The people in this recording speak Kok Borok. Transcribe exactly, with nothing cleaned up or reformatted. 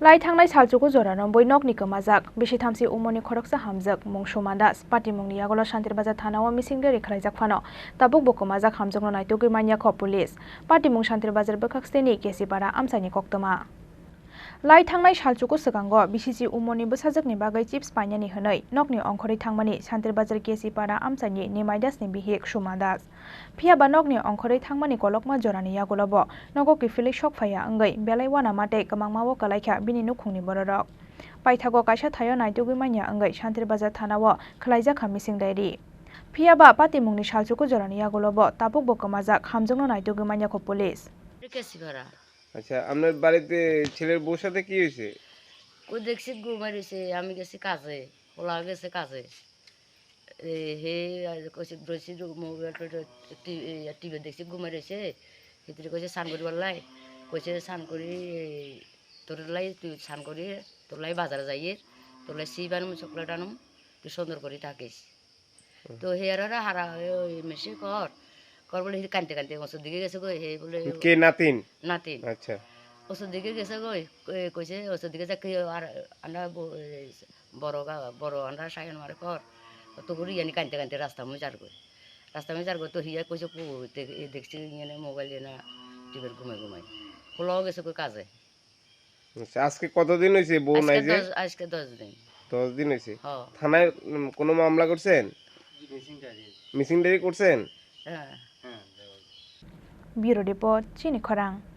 Lai thangnai salchuku jorano bui nokni kwmajak bisi thamsi umorni khoroksa hamjak mung Suma Das. Patimungni yagulo Shantir Bazar thanao mising rally khlaijak phano tabukbo kwmajak hamjakno naitugwi manya kho police. Patimung Shantir Bazar bwkhak steni Kesipara amchaini koktwma. Lai thangnai salchuku swkango bisichi umorni bwsajwkni bagwi chips painani hwnwi nokni ongkhorwi thangmani Shantir Bazar Kesipara amchaini Nimai Dasni bihik Suma Das. Phiya ba nokni ongkhorwi thangmani kolokma jorani yagulobo nogo kiphilwi sok phaiya wngwi belai uanama tei kwmangma-o kwlaikha bini nukhungni bororok. Paithago kaisa thaio naitugwi manya wngwi Shantir Bazar thanao khwlaijakha mising diary. Phiya ba patimungni salchuku jorani yagulobo tabukbo kwmajak hamjakno naitugwi manya kho police. Kesipara। আচ্ছা, আপনার বাড়িতে ছেলের বউর সাথে কি হয়েছে? ও দেখছি ঘুমাই রয়েছে, আমি গেছি কাজে, পোলা গেছে কাজে। এ, হে, আর কইছে, রয়েছে, মোবাইল টোবাইল, টি-, এ, টিভি দেখছি ঘুমাই রয়েছে। ভিতরে কইছে, "স্নান করি বললাই?" কইছে, "স্নান করি, এ, তোর লাই, তুই স্নান করি, তোর লাই বাজারে যাইয়ে, তোর লাই চিপ আনুম, চকলেট আনুম, তুই সুন্দর করি থাকিস।" তো হে আর ওরা হারা ওই মেশে কর, কর বলে হে কানতে কানতে ওসব দিকে গেছে গো, হে বলে কে নাতিন? নাতিন। আচ্ছা। ওসব দিকে গেছে গো, এ কইছে ওসব দিকে যা কি আর আমরা ব-, এ বড় গা-, বড় আমরা সায়ন মারে কর, তো করি ইয়ানি কানতে কানতে রাস্তা মুই যার গো। রাস্তা মুই যার গো তো হিয়া কইছে কো দে-, এ দেখছি ইয়ানি মোবাইল ইয়ানা টিভির ঘুমাই ঘুমাই। খোলাও গেছে গো কাজে। আচ্ছা, আজকে কতদিন হয়েছে বউ নাই আজকে যে? দশ, আজকে দশ দিন। দশ দিন হয়েছে। হ্যাঁ। থানায়, উম, কোনো মামলা করছেন? Missing diary. মিসিং ডায়েরি করছেন? হ্যাঁ। Bureau report, Chini Khorang.